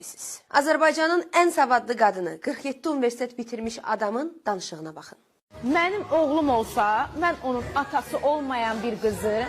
Siz. Azərbaycanın ən savadlı qadını, 47 universitet bitirmiş adamın danışığına baxın. Mənim oğlum olsa, mən onun atası olmayan bir qızı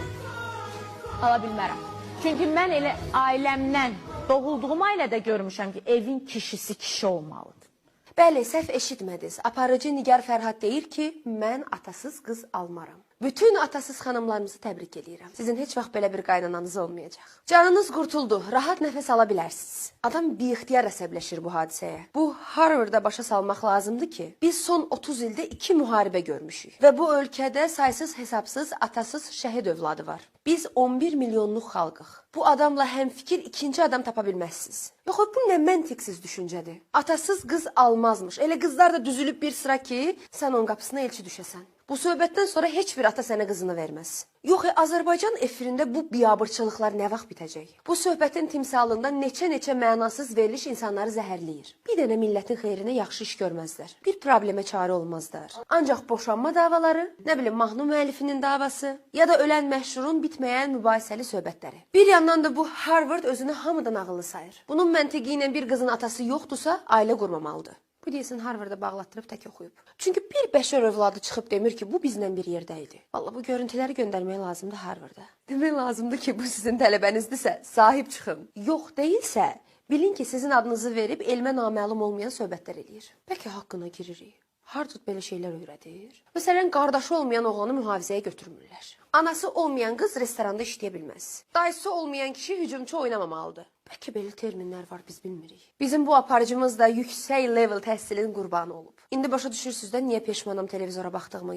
ala bilmərəm. Çünki mən elə ailəmdən, doğulduğum ailədə görmüşəm ki, evin kişisi kişi olmalıdır. Bəli, səhv eşitmədiniz. Aparıcı Nigar Fərhad deyir ki, mən atasız qız almaram. Bütün atasız xanımlarımızı təbrik eləyirəm. Sizin heç vaxt belə bir qaynananız olmayacaq. Canınız qurtuldu, rahat nəfəs ala bilərsiniz. Adam biixtiyar əsəbləşir bu hadisəyə. Bu Harvardda başa salmaq lazımdır ki, biz son 30 ildə 2 müharibə görmüşük və bu ölkədə saysız hesabsız atasız şəhid övladı var. Biz 11 milyonluq xalqıq. Bu adamla həmfikir ikinci adam tapa bilməzsiniz. Yox, bu nə məntiqsiz düşüncədir. Atasız qız almazmış. Elə qızlar da düzülüb bir sıra ki, sən onun qapısına elçi düşəsən. Bu söhbətdən sonra heç bir ata sənə qızını verməz. Yox, Azərbaycan efirində bu biabırçılıqlar nə vaxt bitəcək? Bu söhbətin timsalında neçə-neçə mənasız veriliş insanları zəhərləyir. Bir dənə millətin xeyrinə yaxşı iş görməzlər. Bir problemə çarə olmazlar. Ancaq boşanma davaları, nə bilim mahnı müəllifinin davası ya da ölən məşhurun bitməyən mübahisəli söhbətləri. Bir yandan da bu Harvard özünü hamıdan ağıllı sayır. Bunun məntiqi ilə bir qızın atası yoxdursa, ailə qurmamalıdır. Bu deyəsən Harvarda bağlatdırıb tək oxuyub. Çünki bir bəşər övladı çıxıb demir ki, bu bizlə bir yerdə idi. Vallahi bu görüntüləri göndərmək lazımdır Harvarda. Demək lazımdır ki, bu sizin tələbənizdirsə, sahib çıxın. Yox deyilsə, bilin ki, sizin adınızı verib elmə naməlum olmayan söhbətlər eləyir. Bəlkə haqqına giririk. Harvard belə şeylər öyrədir. Məsələn, qardaşı olmayan oğlanı mühafizəyə götürmürlər. Anası olmayan qız restoranda işləyə bilməz. Dayısı olmayan kişi hücumçu oynamamalıdır. Bəlkə belə terminlər var, biz bilmirik. Bizim bu aparıcımız da yüksək level təhsilin qurbanı olub. İndi başa düşürsüz də niyə peşmanam televizora baxdığıma.